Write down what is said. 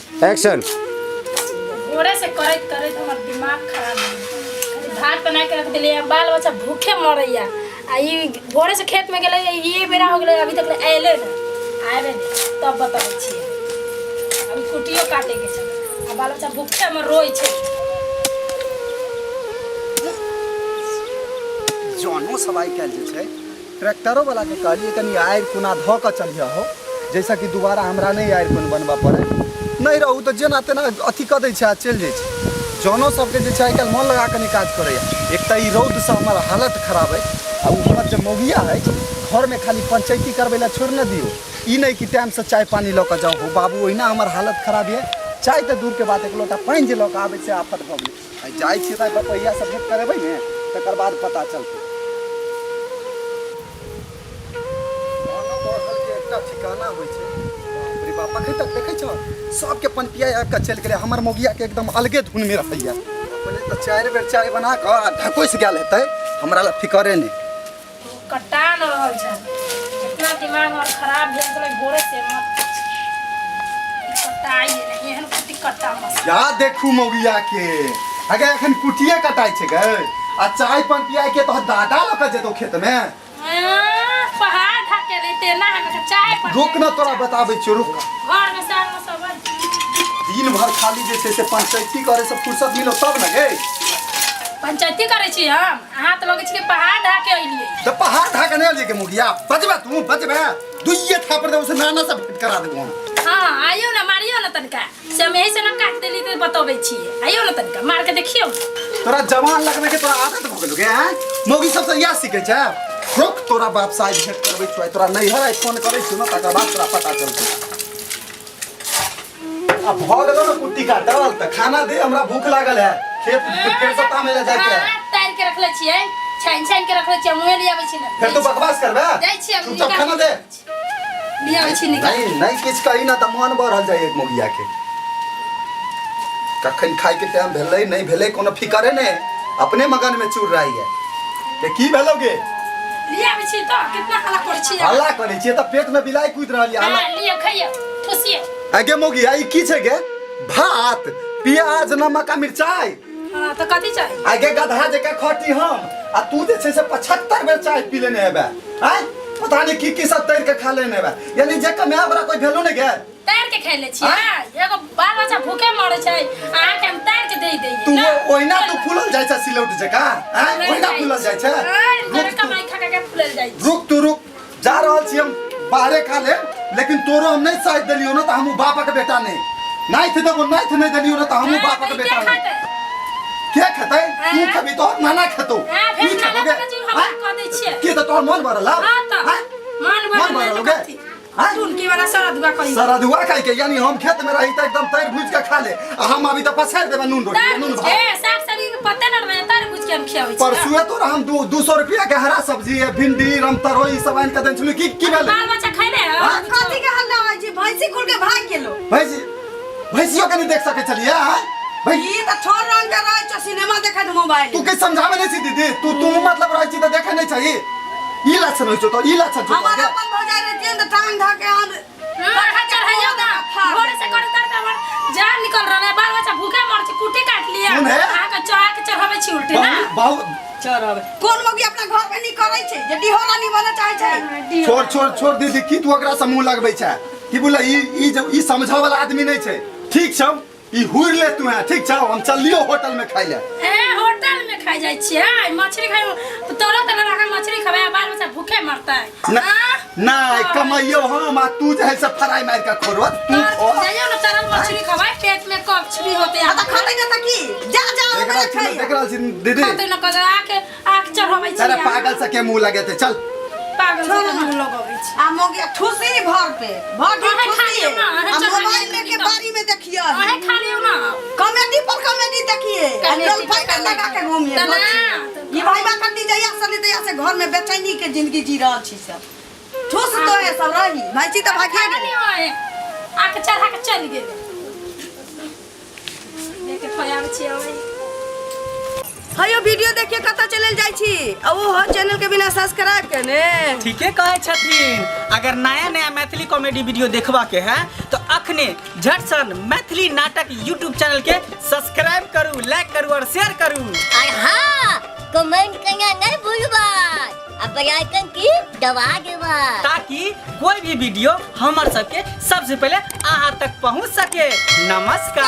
Action. भोरे से करैत करैत हमर दिमाग खराब भऽ गेल। खाली भात बना के रख देलियै, बाल बच्चा भूखे मरैया। आ ई भोरे से खेत में गेलै, ये बेरा हो गेलै, अभी तक ले अयले ने, आबे नहि तब बताबै छियै। अभी कुटियो काटे के छै आ बाल बच्चा भूखे हमर रोइ छै। जनो सब आइ काल्हि जे छै ट्रैक्टरो वाला के कहलिए कनी आरि कोना धऽ कऽ चलिह हो, जैसे कि दोबारा हमरा नहि आरि कोन बनबऽ पड़े। नहि रहू तऽ जेना तेना अथी कऽ दै छै आ चलि जाइ छै। जनो सबके जे छै आइ काल्हि मन लगा कऽ नहि काज करैए। एक तऽ ई रौदसँ हमर हालत खराब अछि आ ओ हमर जे मौगिया अछि घरमे खाली पंचैती करबै लए छोड़ि नहि दियौ। ई नहि कि टाइमसँ चाय पानी लऽ कऽ जाउ हो बाबू, ओहिना हमर हालत खराब यऽ। चाय तऽ दूरके बात, एक लोटा पानि जे लऽ कऽ आबै से आफत भऽ गेलै। आइ जाइ छियै तऽ बपहिया से भेँट करेबै ने, तकर बाद पता चलतै। के एकटा ठिकाना होइ छै। बाप रे बाप, अखन तक देखै छौ सबके पनपिया आबि कऽ चलि गेलै, हमर मौगिया के एकदम अलगे धुन में रहैया। पहिले तऽ 4 बेर चाय बना कऽ आ ढकोसि गेल हेतै, हमरा लए फिकरे नहि। कटा न रहल छै, इतना दिमाग और खराब भेल गेलै भोरे से, मत पूछ। ई कटाइ नहि एहन कुटी कट्टा मस्त। या देखू मौगिया के, अगे एखन कुटिए कटाइ छै गै, आ चाय पान पियाइ के तोहर दादा लऽ कऽ जेतौ खेत में। पहाड़ ढके लेते ना हम चाय पर। रुक न, तोरा बताबै छियौ, रुक। घर में साग में सब दिन भर खाली जे छै से पंचायती करे से फुर्सत मिलो तब न गे। पंचायती करै छी हम, अहाँ तऽ लगै छी कि पहाड़ ढाके अइलियै। तऽ पहाड़ ढाके नहि अइलियै के मुखिया, बजबे तू बजबे, दुइये थापर देबो से नाना से भेंट करा देबो हम। हाँ आइयो ना, मारियो ना तनका, से हम यही से ना काट देली तऽ बतबै छी। आइयो ना तनका मार के देखियो। तोरा जवान लगबे के तोरा आदत भऽ गेलो गे, हैं? मौगी सब से इएह सीखै छै। रुक, तोरा बाप से आइ भेंट करबै छौ, आइ तोरा नैहर आइ फोन करै छियौ ने, तकर बाद तोरा पता चलतै। आ भऽ गेलो ने कुट्टी काटल तऽ खाना दे, हमरा भूख लागल है, खेत फेर से तामे ले जाके है। हाँ, तारि के रखले छियै, छानि छानि के रखले छियै, मुँहे लियाबै छी ने। फेर तू बकवास करबे? जाइ छियै हम। चुपचाप खाना दे। लियाबै छी निकाल। नहीं नहीं किछु कही ना तऽ मन बढ़ल जाइ एक मौगिया के। कखन खाय के टाइम भेलै नहीं भेलै कोनो फिकरे नहीं, अपने मगन में चूर रही है। के की भेलो गे? लियाबै छी तऽ कितना हल्ला करै छी? हल्ला करै छियै तऽ पेट में बिलाई कूद रहल ये। हल्ला। हाँ, लियो खइयो ठुसियो। आगे मौगिया ई की छै गे? भात प्याज नमक आ मिरचाई। हाँ तऽ कथी चाही? आगे गधा जकाँ खटी हम आ तू जे छै से 75 बेर चाय पी लेने हेबे, आँय? पता नहीं की की सब तैर के खा लेने हेबे, यानी जे कमाए बड़ा कोई भेलो नहीं गे। तैर के खाइ ले छियै, आँय? एगो बाल बच्चा भूखे मरे छै, अहाँ के हम तैर के दे दै। तू ओहिना तू फूलल जाइ छै सिलौट जकाँ, आँय? ओहिना फूलल जाइ छै। रुक तू, कमाई खा के फूलल जाइ छै। रुक तू, रुक, जा रहल छी हम बाहरे खा लेब, लेकिन तोरो हम नहीं साथ देलियो ना तऽ हमहूँ बापक बेटा नहीं। नाइथ देबो, नाइथ नहीं देलियो ना तऽ हमहूँ हाँ, बापक तऽ बेटा के नहीं। खेतै? के खेतै? तू हाँ। खेबी तोहर नाना खेतौ। हाँ, फेर ई नाना खेबो गे? कहै छी, हम हाँ? कऽ दै छियै। के तऽ तोहर मन भरल हौ? हाँ तऽ। हाँ? मन मन भरल भरल तऽ हो गे? कथी? हाँ? टुनकी वाला सरदुआ कही। सरदुआ खाइ के, यानी हम खेत में रही तऽ एकदम तैर भूज के खा ले, आ हम अभी तऽ पछाड़ि देबै नून रोटी, तार नून भूज भात। के, साग सब्जी के पते न रहे, तार भूज के हम खियाबै छी। परसुए तोरा हम 200 रुपया के हरा सब्जी है, भिंडी रमतरोई सब आनि के देने छलियै, की की भेलै? बाल बच्चा खैले हौ? हाँ? कथी के हल्ला होइ छै? भैंसी खुल के भागि गेलो। भैंसी, भैंसियो के नहीं देख सकै छलियै, आँय? भै ई तऽ छोड़ रंग के रहै छौ, सिनेमा देखै छौ मोबाइल। तू के समझावे नहीं छी दीदी, तू तू मतलब रहै छी तऽ देखै नहीं छही। ई लक्षण होइ छौ तो, ई लक्षण छौ हमर तोहर। अपन भौजाई रहतियै ने तऽ टांग धऽ के हम हाँ, चढ़ाइयो ना। भोरे से करे तर हमर जान निकल रहल है, बाल बच्चा भूखे मर छै, कुटी काट लिया। सुन हे। अहाँ के चढ़ा के चढ़ाबै छी उल्टे ना। बहुत बहुत चढ़ब। कोन मौगी अपना घर में नहीं करै छै जे डिहोरा नहीं बनऽ चाहै छै? छोड़ छोड़ छोड़ दीदी, की तू ओकरा से मुंह लगबै छै? की बोले ई ई जब ई समझा वाला आदमी नहीं छै। ठीक छौ, ई हुर ले तू है, ठीक छौ, हम चलियो होटल में खाइ ले। ए होटल में खाइ जाइ छियै, मछली खाइ तोरा तोरा अहाँ मछली खबै, बाल बच्चा भूखे मरतै। ना ना कमाइयो हम आ तू जे है से फ्राई मार के खोरो तू खो। जाइयो ना तरल मछली खबै, पेट में कब्ज भी होते। आ तऽ खतै ना तऽ की? जा जा देख रहल छी ना, देख रहल छी दीदी। खतै ना कह आके आँख चढ़ाबै छी। अरे पागल से के मुंह लगेते, चल। पागल से के मुंह लगबै छी। आ मौगी ठुसी भर पे भर अहें खा ठुसी लियौ ना, अहें आ चढ़ा मोबाइल लियौ लेके तऽ। बारी में देखिए। अहें खा लियौ ना। कॉमेडी पर कॉमेडी देखिए, आ कॉमेडी लोल पर फाइनल लगा के घूमिए। तऽ ना, तऽ ई भाई बा कट्टी जइया से नहीं तैया से घर में बेचैनी के जिंदगी जी रहल छी सब। ठुस तो है सब रही भैंसी तऽ भागिए खा गेलै। लियौ अहें। आके चढ़ा के चलि गेलै। लेके खोयाबै छियै अहें। हयो वीडियो। देखिए कतऽ चलल जाइ छी आ ओहो चैनल के बिना सब्सक्राइब केने। ठीके कहै छथिन। अगर नया नया मैथिली कॉमेडी वीडियो देखबा के है तो अखने झटसन मैथिली नाटक यूट्यूब चैनल के सब्सक्राइब करू, लाइक करू और शेयर करू। और हाँ, कमेंट करना नहीं भूलबा आ बेल आइकन की दबा देबा, ताकि कोई भी वीडियो हमर सबके सबसे पहले अहाँ तक पहुँच सके। नमस्कार।